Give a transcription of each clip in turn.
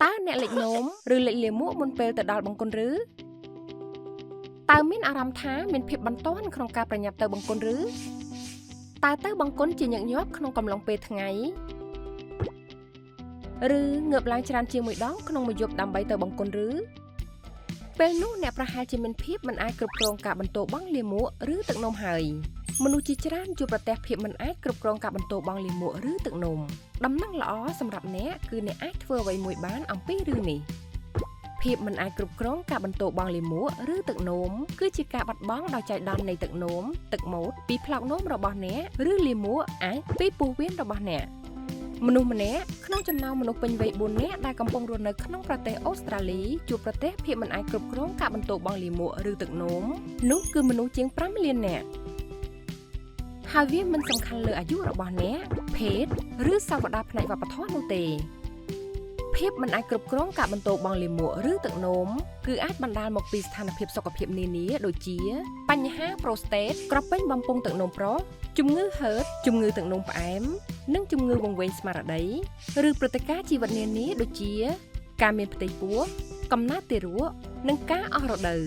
តើអ្នកលេចនោមឬលេចលាមកមុនពេលទៅដល់បង្គន់ឬតើមានអារម្មណ៍ថាមានភាពបន្ទាន់ក្នុងការប្រញាប់ទៅបង្គន់ឬតើទៅបង្គន់ជាញឹកញាប់ក្នុងកំឡុងពេលថ្ងៃឬងើបឡើងច្រើនជាងមួយដងក្នុងមួយយប់ដើម្បីទៅបង្គន់ឬពេលនោះអ្នកប្រហែលជាមានភាពមិនអាចគ្រប់គ្រងការបន្ទោបង់លាមកឬទឹកនោមហើយមនុស្សជាច្រើនជួបប្រទះភាពមិនអាចគ្រប់គ្រងការបន្ទោបង់លាមកឬទឹកនោមដំណឹងល្អសម្រាប់អ្នកគឺអ្នកអាចធ្វើអ្វីមួយបានអំពីរឿងនេះភាពមិនអាចគ្រប់គ្រងការបន្ទោបង់លាមកឬទឹកនោមគឺជាការបាត់បង់ដោយចៃដន្យនៃទឹកនោមទឹកម៉ូតពីប្លោកនោមរបស់អ្នកឬលាមកអាចពីពោះវៀនរបស់អ្នកមនុស្សម្នាក់ក្នុងចំណោមមនុស្សពេញវ័យ4នាក់ដែលកំពុងរស់នៅក្នុងប្រទេសអូស្ត្រាលីជួបប្រទះភាពមិនអាចគ្រប់គ្រងការបន្ទោបង់លាមកឬទឹកនោមនោះគឺមនុស្សជាង5លាននាក់ហើយវាមិនសំខាន់លើអាយុរបស់អ្នកភេទឬសវតាផ្នែកវប្បធម៌នោះទេភាពមិនអាចគ្រប់គ្រងការបន្ទោបង់លាមកឬទឹកនោមគឺអាចបណ្ដាលមកពីស្ថានភាពសុខភាពនានាដូចជាបញ្ហាប្រូស្តេតក្រពេញបំពង់ទឹកនោមប្រុសជំងឺហឺតជំងឺទឹកនោមផ្អែមនិងជំងឺវង្វេងស្មារតីឬព្រឹត្តិការណ៍ជីវិតនានាដូចជាការមានផ្ទៃពោះកំណើតទារកនិងការអស់រដូវ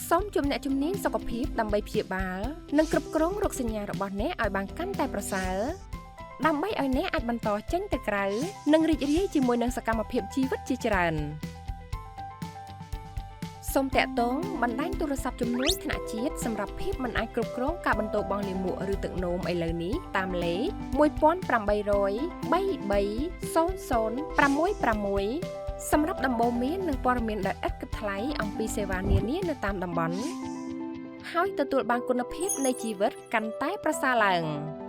សូមជួបអ្នកជំនាញសុខភាពដើម្បីព្យាបាលនិងគ្រប់គ្រងរោគសញ្ញារបស់អ្នកឲ្យបានកាន់តែប្រសើរដើម្បីឲ្យអ្នកអាចបន្តចេញទៅក្រៅនិងរីករាយជាមួយនឹងសកម្មភាពជីវិតជាច្រើនសូមតាក់ទងបណ្ដាញទូរស័ព្ទជំនួយថ្នាក់ជាតិសម្រាប់ភាពមិនអាចគ្រប់គ្រងការបន្ទោបង់លាមកឬទឹកនោមឥឡូវនេះតាមលេខ1800 330066សម្រាប់ដំបូន្មាននិងព័ត៌មានដោយឥតគិតថ្លៃអំពីសេវានានានៅតាមតំបន់ហើយទទួលបានគុណភាពនៃជីវិតកាន់តែប្រសើរឡើង។